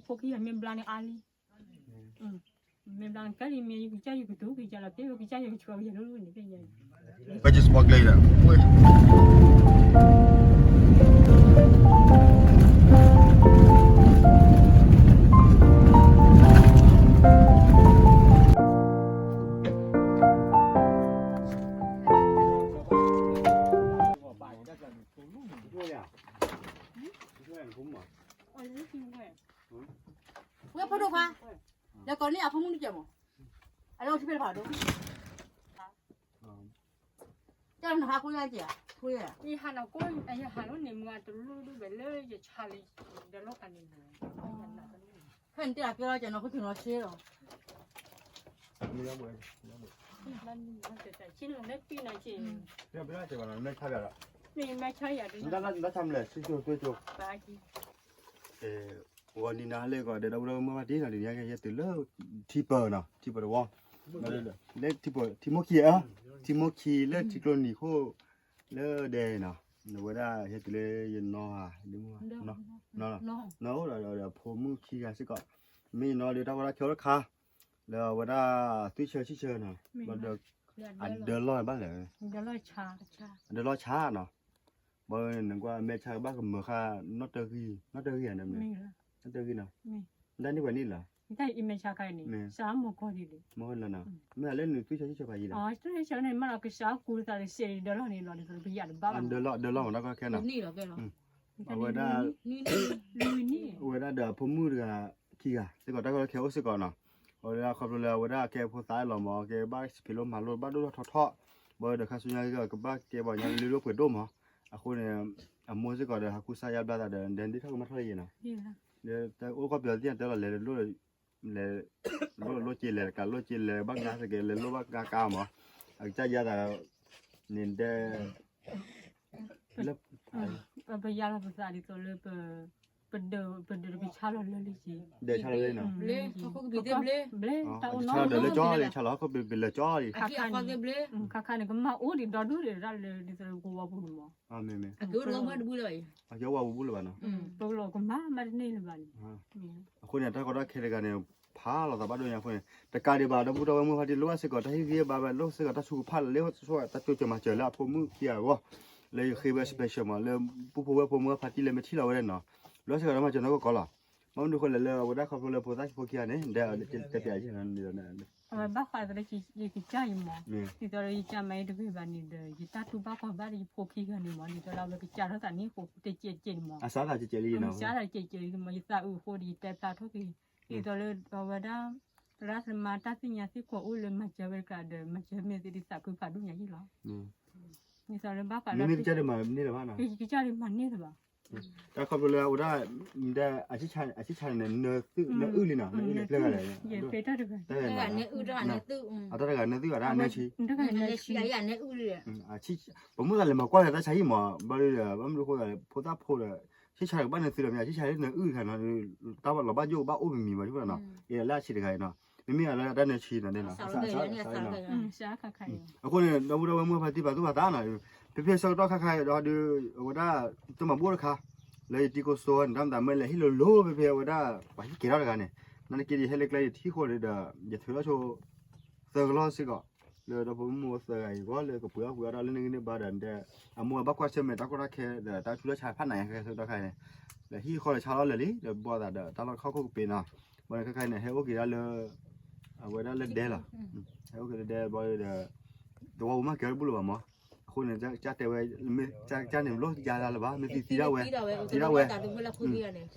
ဖိခံဂၤမ့ၢ်ဘျါန့ၣ်အါလံ. မ့ၢ်ဘျါန့ၣ် ကဲလံမ့ၢ်ယကစၢ်ယကတိၤကစၢ်လီၤ တဲဝဲကစၢ်ယကဆှၢယၤလိၤလိၤန့ၣ် ပယဲ But just walk later. ဝဲဖိဒိၣ်ခွါ, ဒီးကိးန့ၢ်အဖိမုၣ်တကဲးမး, အလၢထံဖဲတဖၣ်ဒိၣ်, ကဲနဟးကိးယၤကဲး, ယဟးနၤကိး ယဟးလီၤန့ၣ် မ့ၢ်အတလိၣ်ဒိၣ်ဘဲလၢယဆါလံ, ဒီးလီၤကးန့ၣ်, ဖဲနတဲအကဲလီၤကဲးနီၤ ခိၣ်ဆူၣ်နီၤဆ့လီၤ. ဆ့လီၤလၢတံၢ်နီၤကဲး, မ့ၢ်ဆါယၤဒ်, ဝဲနံၤနၤဟါလၢဆူၣ်ဆူၣ်ကွ့ၢ်ကွ့ၢ်, အဝဲဒီးဒီပုၢ်ဒီဝဲၢ်မုၢ်ဖါတံၢ်နီၤ ဒ်န့ၣ်ကဲ ယဲတုၤလၢထံပၢၤနီၤ ထံပၢၤတဝီ, လၢထံမိၢ်ခံ, ထံမိၢ်ခံ, လၢထံကျိနံၤခိၣ်လၢဒဲနီၤ, ဝဲဒၣ်ဟဲတုၤလၢယနီၤဧါ, နီၤ, နီၤအိၣ်ဒီးဖိမုၣ်ခံဂၤစ့ၢ်ကီး, မ့ၢ်ယနီၤဒီးတၢ်ကီတၢ်ခဲအိၣ်တခါ, လၢအဝဲဒၣ်သွံၣ်ဆၢဆံၣ်ဆၢနီၤ, ဘၣ်ဒီး, အဒၢလီၢ်ဘၣ်လဲၣ်, အဒၢလီၢ်ဆါနီၤ, ဘၣ်နကွၢ်မဲာ်ဆါကဘၣ်ကမၢဃာ်နီၣ်တဂံၢ်, နီၣ်တဂံၢ်ဧါ, နီၣ်တဂံၢ်နီၤ, တၢ်န့ၢ်ပှဲၤနံၣ်လီၤ, မ့ၢ်လီၤနီၤ, မ့ၢ်လၢနသွံၣ်ဆၢဆံၣ်ဆၢပှၤယံၤလီၤ, အဒၢလီၢ်မးတၢ်ကစၢ်ကူတသးတစဲးဒီးလီၢ်န့ၣ်လီၤ, ဒ်သိးပယၢ်တဘၣ်ဘၣ်နီၤ, အဝဲဒၣ်, အဝဲဒၣ်ဒီးအဖိမုၣ်တဂၤခံဂၤစ့ၢ်ကီး တၢ်ကီတၢ်ခဲအိၣ်စ့ၢ်ကီးနီၤ, အဝဲဒၣ်ခီဖျိလၢအဝဲဒၣ်ကဲဖိသၣ်လီၤမး ကဲဘၣ်ဖံးလိမၤလိဘၣ်ဒိၣ်ထီၣ်ထီထီၣ်, ဘၣ်ဒီးခါဆူညါကဘၣ်ကဲပှၤကညီလၢလၢပှဲၤဒိၣ်မး, အဃိန့ၣ်, အမိၢ်စ့ၢ်ကီးဒီးဟးကူစါယါဘျါသးဒီး ဒဲဒ့ထီၣ်ကမၣ်ထီၣ်လၢယဲနီၤ, လၢတၢ်အိၣ်ကီၢ်ပယီၤသ့ၣ်တဲလီၤလဲၤ လဲၤလိၣ်လိၣ်က့ၤလဲၤကးလိၣ်က့ၤလဲၤဘၣ်ငါစ့ၢ်ကီး လဲၤလိၣ်ဘၣ်ကါကါမး, အကစၢ်ယါသး, န့ၣ်ဒဲ, ပယါလီၤပသးဒ်သိးလၢ, ပဒၢးပကဆါလီၤလၢလၢက့ၤ, ဒၢးဆါလီၤလၢ, ဘျ့, တၢ်အိၣ်နီၢ်ဘျ့, ဘျ့တၢ်အိၣ်နီၢ်ဘျ့, ဆါလီၤဟီၣ်ခိၣ်ဘျ့လၢကၠီလံ ဆါလီၤဟီၣ်ခိၣ်ဘျ့လၢကၠီလံ, ခါခါန့ၣ်, ခါခါန့ၣ် ကမၣ်အိၣ်ဒံးဒီဒူၣ်ဒံးတၢ်လၢဒ်သိးလၢကဝီၤပူၤန့ၣ်မး, အကဝီၤပူၤဘၣ်လၢၤဘၣ်န့ၣ်, အဃိန့ၣ် တၢ်ကီတၢ်ခဲတဂၤန့ၣ်, ဖးလိာ်သးဘၣ်ဒိၣ်ညါအဃိန့ၣ်, တကးဒံးဘၣ် ဒီပုၢ်ဒီဝဲၢ်မုၢ်ဖါတံၢ်လိၣ်ဘၣ်စ့ၢ်ကီး တၢ်ဟ့ၣ်ဂံၢ်ဘါဘၣ်လိၣ်စ့ၢ်ကီး တၢ်ထုကဖၣ်လၢလၢတၢ်စိကမၤစၢၤလၢအဖိမုၣ်ခံဂၤအဂီၢ်, လၢယဃ့ဝဲ special မး လၢပုၢ်ဖိဝဲၢ်ဖိမုၢ်ဖါတံၢ်လၢမ့ၢ်ထံၣ်လီၤဝဲဒၣ်နီၤ, လိၣ်စ့ၢ်ကီးတၢ်မၤစၢၤနီၢ်ကီၢ်ကီၢ်လီၤ, ဘၣ်မနုၤအဃိလဲၣ်လၢအဝဲဒၣ်ခီဖျိလၢဖိသၣ်ဖိခံဂၤန့ၣ်, တဲပျး, အဝဲဘၣ်ဃးလၢယကစၢ်ယမး, ဒ်သိးလၢယကစၢ်မၤအံၤတဂ့ၤဘၣ်န့ၣ်ဒီး ယတၢ်တူၢ်ဘၣ်ခီၣ်ဘၣ်ဒီးယဖိခံဂၤန့ၣ်မး ဒ်သိးလၢအဝဲကစၢ်ထီၣ်သးန့ၣ် ဃိတကဲးတကဲးန့ၣ်မး, အစးသးတကဲးလံ, အစးသးတကဲးကဲးလံမး ယသးအုးအဃိဒီးယတဲဖျါထီၣ်က့ၤ, ဒ်သိးလၢအဝဲဒၣ်, သရၣ်သမါတၢ်သ့ၣ်ညါသ့ၣ်ကွီၢ်အိၣ်လၢမၤစၢၤဝဲတကျါဒီး မၤစၢၤမ့ၢ်သ့ဒ်သးခုဖးဒိၣ်ညါယံၣ်လီၤ, ဒ်သိးလၢဘၣ်ဃးလၢ, ယကစၢ်ဒုးမၤန့ၢ်လၢၤဘၣ်, တၢ်ခီဖျိလၢအဝဲဒၣ်, အဆံၣ်ဆါန့ၣ် နအုၣ်လံနီၤ, နအုၣ်လံဖျၢၣ်ဂၤလဲၣ်, အတၢ်တဂၤနသုးအတၢ်တဂၤ, ပိာ်မုၣ်သးလဲၤမၤကွၢ်လၢတၢ်ဆါဟံၣ်မး, ဘၣ်ဒီး ဘၣ်မနုၤဃိ ဖိသၣ်ဖိဒီး, ဆံၣ်ဆါကဘၣ်နသုးဒီးမ့ၢ် ဆံၣ်ဆါလၢနအုၣ်တခါနီၤ, တၢ်လီၤဘၣ်ယိၣ်ကဘၣ်အိၣ်မံၤမံၤမး ဆံၣ်နီၤ, အလၢအဆံးတဂၤအံၤနီၤ, မ့မ့ၢ်အလၢတၢ်နၢဆံနီၤ, အဃိန့ၣ် ဒီပုၢ်ဒီဝဲၢ်မုၢ်ဖါတံၢ်ပာ်သူၣ်ပာ်သးနီၤ, ဖဲဖဲဆၢကတီၢ်ခါခါဒီးဒုး အဝဲဒၣ်, တၢ်မၤဘူၣ်တခါ, လၢယတံၤကိစိန့ၣ် တၢ်မၤသးမ့ၢ်လဲၤဟ့ၣ်လိၤလိၤဖဲဖဲအဝဲဒၣ်, ပှၤဟံၣ်ကဲၤထီၣ်တဂၤန့ၣ်, နာ်သက့ယဟဲလၢကျဲယထံၣ်ဃိဒီး, ယထုးထီၣ်ဆိ, သၢကလီၢ်စ့ၢ်ကီး, လၢဒီဖိမိၢ်သၢဂၤအံၤဂီၢ်လၢကပှ့ၤအီၣ်ကွံာ်အီၣ်တၢ်လၢန့ၣ်ဂံၢ်န့ၢ်ဘါဒီး, အမိၢ်ဘၣ်ကွၢ်ဆၢၣ်မဲာ်တၢ်ကီတၢ်ခဲဒီးတၢ်ဆူးတၢ်ဆါဖးနးညါခဲဆၢကတီၢ်ခါန့ၣ်, ဒီးဟံၣ်ဃီဒီးဆါလီၤလၢာ်လံ ဒီးဘီသးဒီးတၢ်လီၢ်တခီခိၣ်ကပ့ၤနီၤ, ဘၣ်န့ၣ်ခဲခါန့ၣ် ဟဲအိၣ်က့ၤဒၣ်လၢ, အဝဲဒၣ်လၢဒဲလီၤ, ဟဲအိၣ်က့ၤလၢဒဲဘီဒီး, သဝီပူၤမးကဲၤတဘူၣ်လၢၤဘၣ်မး, အဃိန့ၣ် ကစၢ်တဲဝဲ, ကစၢ်န့ၣ် လိၣ်ယါလၢၤဘၣ် မ့ၢ်သံသံဒၣ်ဝဲ, သံဒၣ်ဝဲ, မ့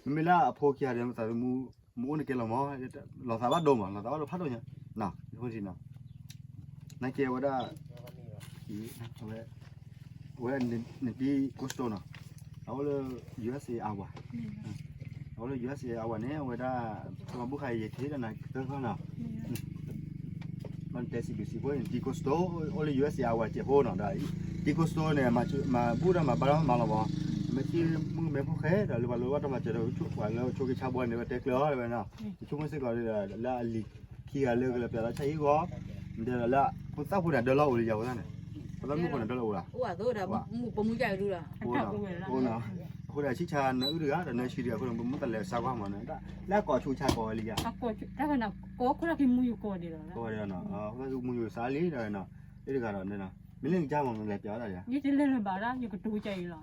မ့ၢ်လၢအဖိခံဂၤဒီး သးသမူ, မ့ၢ်အိၣ်န့ၣ်ကဲလီၤမး, လီၤသးဘၣ်ဒိမး လီၤသးဘၣ်ဒိဖးဒိၣ်ညါ, နာ်က့အဝဲဒၣ်, ဝဲ, နတံၤကိစိနီၤ, အအိၣ်လၢ, USA Iowa, အအိၣ်လၢ USA Iowa န့ၣ် အဝဲဒၣ်, တၢ်မၤဘူၣ်ခါအံၤယထံၣ်ဒီးနၤသၢခီနီၤ, ဘၣ်နတဲစံးဘျုးစံးဖှိၣ်န့ၣ် တံၤကိစိ, အိၣ်လၢ USA Iowa စဲးဖိနီၤ, တံၤကိစိန့ၣ်, မၤဘူၣ်တၢ်မၤဘါတၢ်မၤမၤလီၤဘၣ်, မ့ၢ်သံမုၢ်မဲဖိဃဲဒီး လၢပှၤလိၣ်ဘၣ်တၢ်မၤစၢၤဒီး ပှၤလၢဆိက့ဆါဘီန့ၣ် ပတဲကျၢၤအီၤဝဲနီၤ, ယဆိကမိၣ်စ့ၢ်ကီးဒီး လၢအလံၤခံဂၤလၢကလဲၤပျးလီၤဆၣ်ဟံၣ်ဂီၢ်, ဒီးလၢ, ဖိသၣ်ဖိန့ၣ် ဒၢလီၢ်အိၣ်လံယၤဖိသၣ်န့ၣ်, ဖိသၣ်မုၣ်ဖိန့ၣ် ဒၢလီၢ်အိၣ်လီၤ, အိၣ်, အဃိန့ၣ်, အဃိဒီးဆံၣ်ဆါနအုၣ်တဂၤဒီးနဆံးတဂၤအဃိန့ၣ် ပမ့ၢ်တလဲၤစါကွၢ်မးန့ၣ် လၢအကိးဆူၣ်ဆါကိးဝဲလံယါ, တၢ်ကနၣ်ကိးခိၣ်လၢကမူယကိးဒဲးလီၤ, ကိးဝဲဒဲးနီၤ, အဃိလၢကမူယိၤစါလံဒီးနီၤ, အုၣ်တဂၤဒီးနီၤ, မ့ၢ်လၢနကစၢ်မးနလဲၤပျးဝဲဒၣ်ယါ, ယတလဲၤလၢၤဘၣ်ဒၣ် ယကတိၤကါအံၤလီၤ,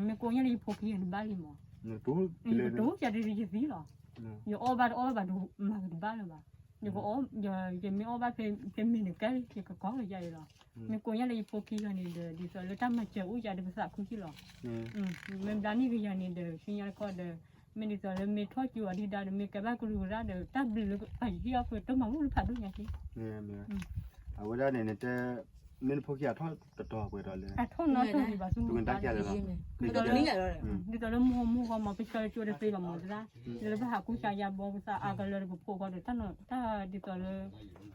မ့ၢ်ကိးညါလၢယဖိခံဂၤတဘၣ်လံမး, ယကတိၤကါဒ်ယသံလီၤ, ယအီၣ်ဘၣ်တအီၣ်ဘၣ်ဒိၣ်မးကတဘၣ်လၢၤဘၣ်, ယကအီၣ်, ယမ့ၢ်အီၣ်ဘၣ်ဖဲမ့ၢ်န့ၣ်ကဲလံ ယကကိးကါအံၤလီၤ, မ့ၢ်ကိးညါလၢယဖိခံဂၤန့ၣ်ဒီး ဒ်သိးလၢတၢ်မၤစၢၤအိၣ်ယါဒီးပသးခုက့လီၤ, မ့ၢ်ဘျါန့ၢ်ကယၤန့ၣ်ဒီး ဆူညါတခီဒီး မ့ၢ်ဒ်သိးလၢမ့ၢ်ထီၣ်ကၠိအီၤဒံးဒါဒီး မ့ၢ်ကဲဘၣ်ကရူၢ်ကရၢ်ဒီး တၢ်ဘျုးလၢပှၤဟံၣ်အီၣ်ဖဲတၢ်မၤဘူၣ်လၢဖးဒိၣ်ညါက့, အဝဲဒၣ်န့ၣ် နတဲ, မ့ၢ်နဖိခံဂၤထီၣ်တတီၤပှဲၤဒီးလၢ, အထီၣ်နီတတီၤဒံးဘၣ်ဆူမတၤ, ဒ်သိးလၢမိၢ်မိၢ်ဂီၢ်မး ပဆၢကၠိတသ့ဘၣ်မးသရၣ်, လၢပဟးကူစါယါဘီပသးအါကလၢတကပၤဃီဒီး တၢ်ဒ်သိးလၢ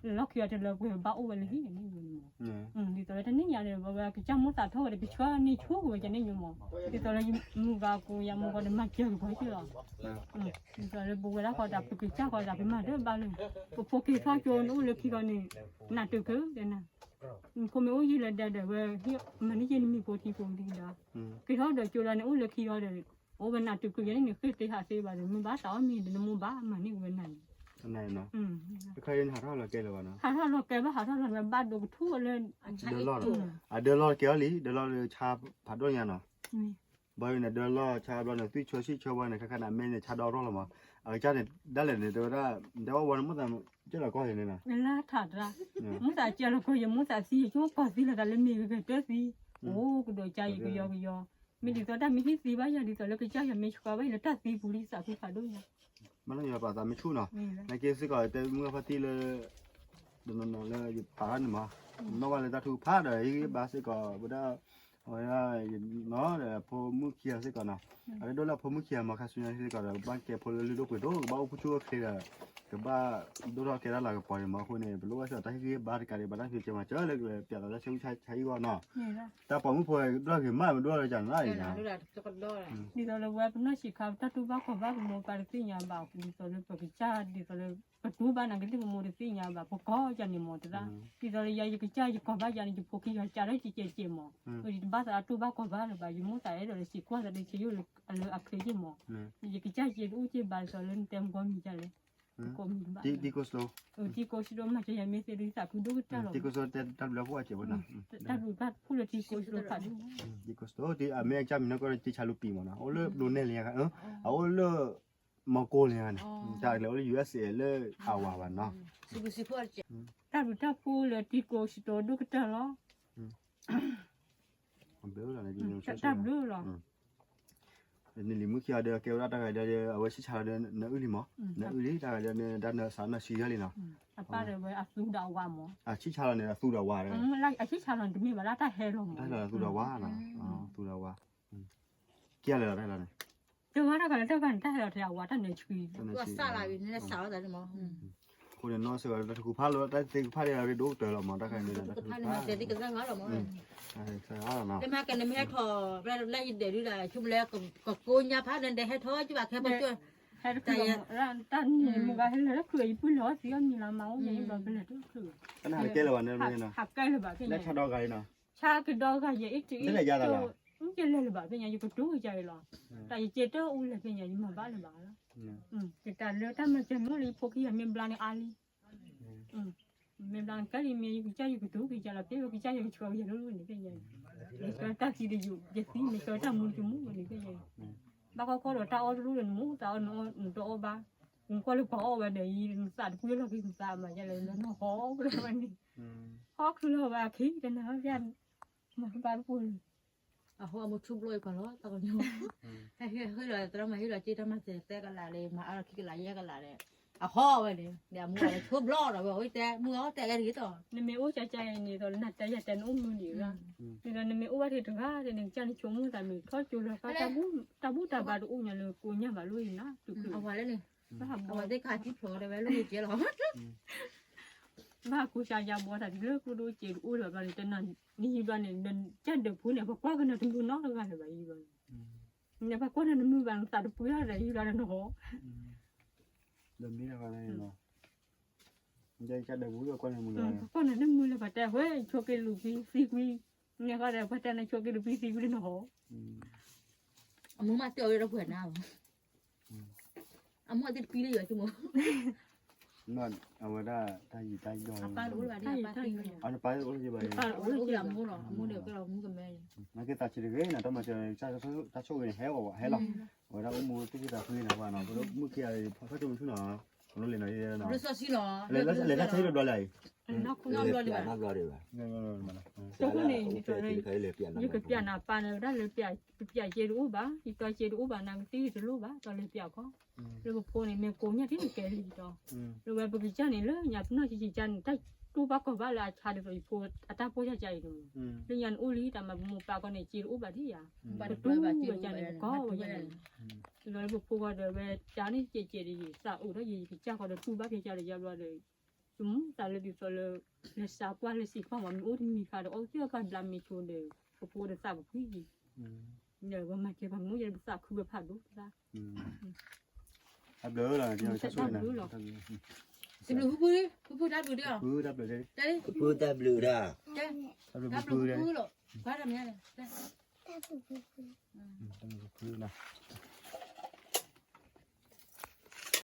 လီၢ်ခံအီၤတလၢပှဲၤဘၣ်အိၣ်ဝဲလၢဟံၣ်န့ၣ်, ဒ်သိးလၢတနံၣ်ညါဒီး ပဝဲကစၢ်မိၣ်သးထီၣ်ဝဲဒီး ပဆှၢန့ၢ်ဆိကဝဲကန့ၣ်ယိမး, ဒ်သိးလၢမုၢ်ဂၤကိးယါမုၢ်ဂီၢ်ဒီးမၤစၢၤကပၤက့လီၤ, ဒ်သိးလၢပဝဲဒၣ်ဃီဒီး ပကစၢ်ဃီဒီး ပမၤတဘၣ်လၢ, ပဖိက့ၤထီၣ်ကၠိနအိၣ်လၢခံဂီၤန့ၣ်, နးတုၤကၢ, နဖိမ့ၢ်အိၣ်ယံၤလၢဒဲဒီးဝဲ, မၤန့ၢ်ယဲနမံၤဖိထံဖိဒံးဒီး, က့ၤထီၣ်ဒီးကၠိလီၤန့ၣ်အိၣ်လၢခံဂီၤဒီး, အိၣ်ဝဲနးတုၤကၢယဲန့ၣ်န့ၣ် ဃ့ၢ်သ့ဟးသ့ဘၣ်ဒီး မ့ၢ်ဘၣ်သးအီၣ်မ့ၤဒီး နမိၢ်ဘၣ်မၤန့ၢ်ဝဲနၤန့ၣ်, တခါအံၤနဟးထီၣ်လီၤကဲလၢၤဘၣ်နီၤ, ဟးထီၣ်လီၤကဲဘၣ် ဟးထီၣ်လီၤကဲဘၣ်ဒိကထူၣ်လၢ, ဒၢလီၢ်, အဒၢလီၢ်ကဲအီၤလံ ဒၢလီၢ်လၢဆါဖးဒိၣ်ညါနီၤ, ဘၣ်န့ၣ် ဒၢလီၢ်ဆါဘျီန့ၣ် သွံၣ်ဆၢဆံၣ်ဆၢဘၣ်န့ၣ် ခါခါန့ၣ် အမဲန့ၣ် ဆါဒီရီၣ်လီၤမး, အကစၢ်န့ၣ် ဒၣ်လဲာ်န့ၣ် တဲဝဲဒၣ်, တဲဝဲဝဲန့ၣ် မိၣ်သးကဲလီၤကီၢ်န့ၣ်နီၤ, လၢထးတရၣ်, မိၣ်သးကဲလီၤကီၢ် ယမိၣ်သးသံ ယဆိကီၢ်သံလီၤသးလၢမ့ၢ်ဂ့ၤဂ့ၤတၢ်သံ, အိၣ်ကဒီးကါယကယီကယီ, မ့ၢ်ဒ်သိးတၢ်မ့ၢ်ဟံၣ်သံဘၣ်ယၤ ဒ်သိးလၢကစၢ်ယၤမ့ၢ်ဆှၢဘၣ်ယၤလၢတၢ်သံပူၤလံသးခုဖးဒိၣ်ညါ မ့ၢ်လၢယပာ်သးမ့ၢ်ဆူၣ်နီၤ, နာ်က့စ့ၢ်ကီးတဲမုၢ်ဂၢ်ဖါတံၢ်လၢ, တနီၤနီၤလၢယပာ်ထီၣ်န့ၣ်မး, နီၣ်ဘၣ်လၢတၢ်ထုကဖၣ်ဒီး ဟ့ၣ်ဂံၢ်ဘါစ့ၢ်ကီး ဝဲဒၣ်, အဝဲဒၣ်ယနီၤဒီး ဖိမုၣ်ခံဂၤစ့ၢ်ကီးနီၤ, အဝဲဒိၣ်လၢဖိမုၣ်ခံဂၤမး ခါဆူညါစ့ၢ်ကီးဒီး ကဘၣ်ကဲဖိလၢလုၢ်ဒိၣ်ပှ့ၤဒိၣ် ကဘၣ်အိၣ်ဖှိၣ်ဆူၣ်အိၣ်ချ့ဒီး, ကဘၣ်ဒိၣ်ထီၣ်ကဲတၢ်လၤကပီၤန့ၣ်မး အဃိန့ၣ် ပလိၣ်ဘၣ်စ့ၢ်ကီးတၢ်ဟ့ၣ်ဂံၢ်ဟ့ၣ်ဘါတကးဒံး ဘၣ်တၢ်ဖံးကဲမၤစၢၤလၢကပျးသးလၢဆၢဂံၢ်ဆၢဟံၣ်အဂီၢ်နီၤ, တၢ်ပိာ်မုၣ်ဖိဒိၣ်ဂ့ၤမး မ့ၢ်ဒိၣ်လၢကနၤအံၤ, ဒ်သိးလၢပဝဲပနီၢ်ဆံးခါ တၢ်တူၢ်ဘၣ်ခီၣ်ဘၣ်ကမူပှၤတသ့ၣ်ညါဘၣ် ဒ်သိးလၢပကစၢ် ဒ်သိးလၢ, ပတူၢ်ဘၣ်နၤကသ့ၣ်ပမိၢ်တသ့ၣ်ညါဘၣ် ပကီၢ်ယၤန့ၣ်မးတရၣ်, ဒ်သိးလၢယၤယကစၢ်ယကီၢ်ဘၣ်ယၤန့ၣ် ယဖိခံဂၤကးထီၣ်ကဲးကဲးမး, ယတဘၣ်သးတူၢ်ဘၣ်ခီၣ်ဘၣ်လၢၤဘၣ် ယမိၣ်သးအဲၣ်ဒိးလၢစံးကွၢ်သးဒီးဆံးယိၣ်လၢအချ့က့ၢ်မး, ယကစၢ်ယတအိၣ်က့ၢ်ဘၣ်ဒ်သိးလၢနတဲမကီၢ်မံၤဒ်လဲၣ်, တံၤကိစိ, တံၤကိစိမၤစၢၤယၤမ့ၢ်သ့ဒ်သးခုဒိၣ်ကတၢၢ်လီၤ, တံၤကိစိတဲတၢ်ဘျုးဖှိၣ်အစဲးဝဲနီၤ, တၢ်ဘျုးတၢ်ဖှိၣ်လၢတံၤကိစိဖးဒိၣ်, တံၤကိစိ အမ့ၢ်အကစၢ်မံၤနီၢ်ကီၢ်လၢတံၤဆါလူပံၤမးနီၤ အိၣ်လၢဘျိနဲၣ်လံ, အအိၣ်လၢ မီကိလံန့ၣ်, တၢ်လဲၤအိၣ်လၢ ယူၢ်အ့းအ့း လၢအဝၤဘၣ်နီၤ, တၢ်ဘျုးတၢ်ဖှိၣ်လၢတံၤကိစိဒိၣ်ကတၢၢ်လီၤ, တၢ်ဘျုးလီၤ, နလံၤမုၣ်ခံဂၤဒီး ကဲဝဲဒၣ်တၢ်ဂၤဒီး အဝဲဆံၣ်ဆါလီၤဒီး နအုၣ်လံမး, နအုၣ်လံ တၢ်ဂၤဒီး နဒါနစးနၢ်ဆံယဲၢ်လံနီၤ, အပၢ်ဒီးဝဲအသူဒီးအဝၤမး, အဆံၣ်ဆါလီၤန့ၣ် အသူဒီးဝၤဒီး, အဆံၣ်ဆါလီၤန့ၣ် တမ့ၢ်ဘၣ်ဒၣ်တၢ်ဟဲလီၤမး, သူဒီးဝၤနီၤ, သူဒီးဝၤ, ကဲလဲၣ်လီၤတၢ်လီၤန့ၣ် တဂၤတဂၤလၢတၢ်ဂၤန့ၣ် တၢ်ဟဲလီၤထဲအဝၤတၢ်နၢၤဆှံ, အဃိန့ၣ်နီၢ်စ့ၢ်ကီး တၢ်ထုကဖၣ်လၢ တၢ်သ့ၣ်ကဖၣ်ဒ်အရ့ဒိၣ်ကတၢၢ်လီၤမး တၢ်ခါန့ၣ် တၢ်ထုကဖၣ်, တၢ်သ့ၣ်ကဖၣ်လီၤမး, တမ့ၢ်ဟဲထီၣ် လၢယဒဲးဒုဒီး ဆိကမိၣ်လၢ ကကိးညါဖးန့ၣ် ဒဲးဟဲထီၣ်ကဘၣ်ခဲဖိကၠိ, တၢ်မုၢ်ဂၤဟဲလၢတၢ်ချုး ယပုၢ်လီၤသံအီၤမံၤလီၤမး အိၣ်ယဲအံၤဘျီကလဲၤတချုး, တၢ်ဟးကဲလၢၤဘၣ်န့ၣ်, ဟးကဲလၢၤဘၣ်ဖဲညါ, ဆါကဒီးဂၤယဲအံၤတအံၤ, ယလဲၤလၢၤဘၣ်ဖဲညါ ယကတိၤကယၤအံၤလီၤ, တၢ်ယကဲတၢ်အိၣ်လဲၤဖဲညါ ယမၤဘၣ်လၢၤဘၣ်လီၤ, ယတၢ်လၢတၢ်မၤစၢၤမ့ၢ်လၢယဖိခံဂၤမ့ၢ်ဘျါန့ၣ်အါလံ မ့ၢ်ဘျါကဲလံမ့ၢ် ယကစၢ်ယကတိၤကယၤလီၤ ဖဲယကစၢ်ယကဆှၢကယၤလီၤန့ၣ်ဖဲယဲ, ယဆှၢတၢ်သံတယုာ် ယသံမ့ၢ်ဆှၢတၢ်မူတမူဝဲန့ၣ်ဖဲယဲ, ဘၣ်ကီကီဒီးတၢ်အီၣ်တရူၣ်ဒီးနမူသးအီၣ်နတအီၣ်ဘၣ်, နကွၢ်လၢပှၤအီၣ်ဝဲဒီးအံၤ နသးတပှ့ၤလီၤက့ၤနသးမးယဲလၢနဟီၣ်ကလၢၤဝဲန့ၣ်, ဟီၣ်ချုးလီၤဝဲအခံတနၤဖဲ မၤကဘၣ်တပှ့ၤလံ အဟီၣ်အမူထူဘျီအံၤပှၤလီၤ တၢ်ကညီ, ဟဲဟ့ၣ်လီၤသရၣ်မၤဟ့ၣ်လီၤက့ၤတၢ်မၤစၢၤသၢကလးလၢ မၤအါလီၤခံကလးယဲၢ်ကလးဒီး, အဟီၣ်ဝဲန့ၣ် ဒီးအမူအီၤလၢထူဘျီဒီးဝဲ အဝဲတဲမူအီၤတဲဂဲၤတဂ့ၤတီၢ်, နမ့ၢ်အိၣ်ကကဲအံၤန့ၣ် ဒီးနတဲယၤတဲနအိၣ်မုာ်ဒံးရၣ်, ဒီးနမ့ၢ်အိၣ်ဘၣ်ထံတဂၤန့ၣ် ကစၢ်နဆိကမိၣ်သးမ့ၢ်ထီၣ်ကၠိလီၤဃာ် တၢ်ဘူၣ်တၢ်ဘါတအိၣ်ညါလၢကိးညါဘၣ်လိၣ်အံၤနၤ တုၤခုၣ်, အဝဲသ့ၣ်ခးထံဖျိးဒီးဝဲလိၣ်ကဲလီၤ ဘၣ်ကူစါယါဘီတၢ်လၢကျိဒိၣ်စဲးတအိၣ်ဒီး ဘျီန့ၣ် တနၤနဟံးဘျီန့ၣ် ကၢ်ဒၢးဖိန့ၣ် ပကွၢ်ကနၤတမုာ်နီတဂၤလၢၤဘၣ်ယံၤဘျီန့ၣ်, နပကွၢ်နၤတမုာ်ဘၣ် နသးတပှ့ၤထီၣ်ဒီးယံၤဘျီန့ၣ်နဟီၣ်, ဒီးမ့ၢ်တဂၤန့ၣ်လီၤ, ကၢ်ဒၢးဖိကွၢ်နၤတမုာ်လၢၤဘၣ်တဲဝဲဆိးက့လူၤဖံသံကွံ, န့ၣ်ဃီဒီးပှၤတဲနၤဆိးက့လူၤဖံသံကွံဒီးနဟီၣ် အမိၢ်မၤတဲအီၤဝဲဒီးပှၤနၤလီၤ, အမိၢ်အသ့ၣ်တပံလၢယွၤဆိကမိၣ်, အဝဲဒၣ်တၢ်ယံာ်တၢ်ယီၣ်, အပၢ်တအိၣ်လၢၤဘၣ်, အမိၢ်ဒီးကဲလီၤမူကမဲ, နာ်က့သးဆံးတဂ့ၤနီၤ, တၢ်မၤစၢၤတၢ်ဆိၣ်ဂ့ၤန့ၣ် ဟဲအီၤဘၣ် ဟဲလီၤ, အဝဲဒၣ်အိၣ်မူသူၣ်က့သးခုန့ၣ်ဘၣ်နီၤ, ပမုၢ်ခံဂၤ ဖီၣ်ဆိမုၢ်ဆူၣ်နီၤ, ကလိလ့နီၤ, လဲၤတၢ်ဆၢဘျီလၢ်အံၤ, ဘျီဒံးဘၣ်, ယကပျးနၤပၢ်န့ၣ် ဝဲဒၣ်လၢ ယကပျးနၤပၢ်န့ၣ်ဝဲဒၣ်လၢပျး, ပပျးက့တအိၣ်ဘၣ်, ယတီက့တအိၣ်ဘၣ်, နကသံၣ်တလိၣ်ဘၣ်, ဒီးလၢပျးခီ, လၢပဖိန့ၣ် မ့ၢ်ကိးညၣ်ထံၣ်တကဲလံဒီး, လၢဝဲပကစၢ်န့ၣ် လၢညါပနီၢ်ဆံးဆံးကါန့ၣ် တၢ်တူၢ်ဘၣ်ကီၢ်ဘၣ်လၢအဆါဒီး ယဖိအတၢ်ပိၢ်ယၢ်ကါအံၤဒီး, လၢညါနအိၣ်လံ တၢ်မၤပမိၢ်ပၢ်ကီၢ်န့ၣ် က့တအိၣ်ဘၣ်ဒံးယၤ, ပတူၢ်ဝဲကါန့ၣ် ပကီၢ်ဝဲကါန့ၣ်, ဒီးလၢပဖိဃီဒီးဝဲကါန့ၣ် ကဲကဲဒီး ယသးအိၣ်ဒီးယ ယကစၢ်ဃီဒီးတူၢ်ဘၣ်ဖဲကါဒီးယါဘျီဒီး ယမူသးလၢဒ်သိးလၢ လၢစးကွၢ်လၢစံးကွၢ်မး မ့ၢ်အိၣ်တမံၤဃါဒီး အီၣ်ကစၢ်ကဘျါမ့ၤဆိဒီး ပဖိဒီးသးပဖှံ, ဒီးပမၤကဲပှၤမူယဲ ပသးခုဝဲဖးဒိၣ်သၣ်, တၢ်ဘျုးလီၤ, တၢ်ဘျုးလီၤ, ဖုဖုတၢ်ဘျုးဒံး, ဖုဖုတၢ်ဘျုးဒံး, ဖုဖုတၢ်ဘျုးဒံး, တၢ်ဘျုးဖုဖုလီၤ, တၢ်ဘျုးဖုဖုလီၤ, တၢ်ဘျုးဖုဖုလီၤ,